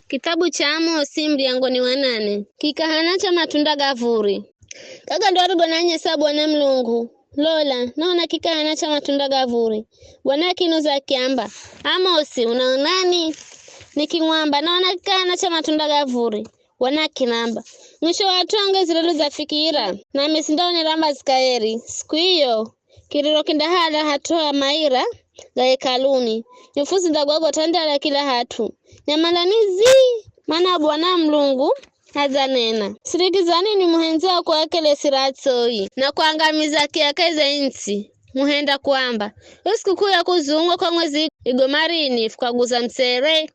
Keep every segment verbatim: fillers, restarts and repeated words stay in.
Kitabu cha Amosi, mlyango ni wa nane. Kikahana cha matunda ga vuri. Gaga ndo arigonanyesa Bwana Mulungu. Lola, naona kikahana cha matunda ga vuri. Bwana akinuza akiamba, "Amosi, unaonani?" Nikimwamba, "Naona kikahana cha matunda ga vuri." Bwana akinamba, "Mwisho wa at'u angu ezirero udzafikira, nami sindaonera mbazi kaheri." Siku iyo, kiriro kindahala hat'u ha maira ga hekaluni, nyufu zindagwagwa tandala kila hat'u. Nyamala ni zii, mana Bwana Mulungu adzanena, "Sirikizani nimuhendzao kuakelesira atsoi, na kuangamiza kiakaza intsi." Muhenda kuamba, "Yo sikukuu ya kuzungwa kwa mwezi igomarini fukaguza mtsere,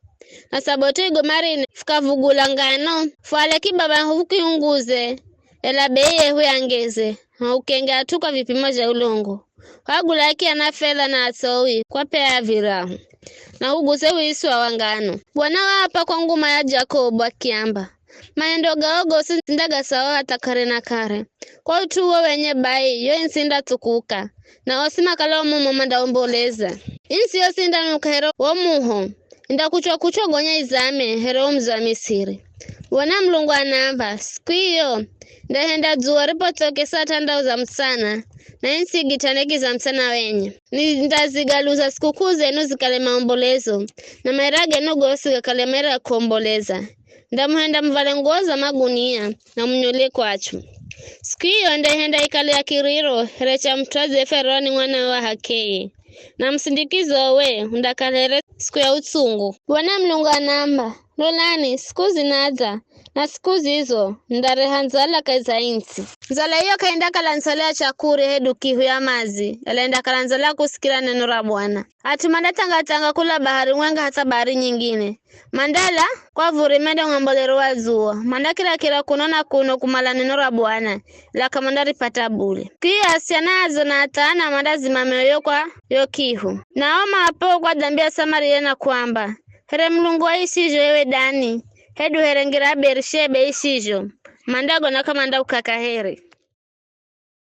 na sabato igomarini fukavugula ngano, fuale kibaba hukiunguze, ela bei yehu yangeze, na ukenge at'u kwa vipimo zha ulongo. Hwagula akia na fedha na atsowi kwa pea ya virahu, na huguze uiswa wa ngano." Bwana waapa kwa nguma ya Jakobu akiamba, "Maendo gao gosi ndagasawa hata kare na kare. Kwa ut'u uwo wenye bai, yo intsi indatsukuka, na osi makalao mumo mandaomboleza. Intsi yosi indanuka here wo muho, indakuchwa-kuchwa gonya izame here wo mudzi wa Misiri." Bwana Mulungu anaamba, "Siku iyo, ndahenda dzuwa ripotsokesa tandau za mutsana, na intsi igitane kiza mutsana wenye. Nindazigaluza sikukuu zenu zikale maombolezo, na maira genu gosi gakale maira ya kuomboleza. Ndamuhenda muvale nguwo za magunia, na munyole kwachu. Siku iyo ndaihenda ikale ya kiriro, here cha mut'u adziyeferwa ni mwanawe wa h'akeye, na musindikizowe undakala here siku ya utsungu." Bwana Mulungu anaamba, "Lolani, siku zinadza, na siku zizo ndareha ndzala kahi za intsi. Ndzala iyo k'aindakala ndzala ya chakurya hedu kihu ya madzi, ela indakala ndzala ya kusikira neno ra Bwana. At'u mandatanga-tanga kula bahari mwenga hatha bahari nyingine. Mandala kwa vuri mende ng'ambolero wa dzuwa, mandakira-kira kuno na kuno kumala neno ra Bwana, ela k'amandaripata bule. Kwiya asichana adzo na athana mandazima mioyo kwa yo kihu. Nao maapo kwa dhambi ya Samaria na kuamba, 'Here Mulungu aishizho ewe Dani, hedu here ngira Berisheba ishizho, mandagona k'amandauka kaheri.'"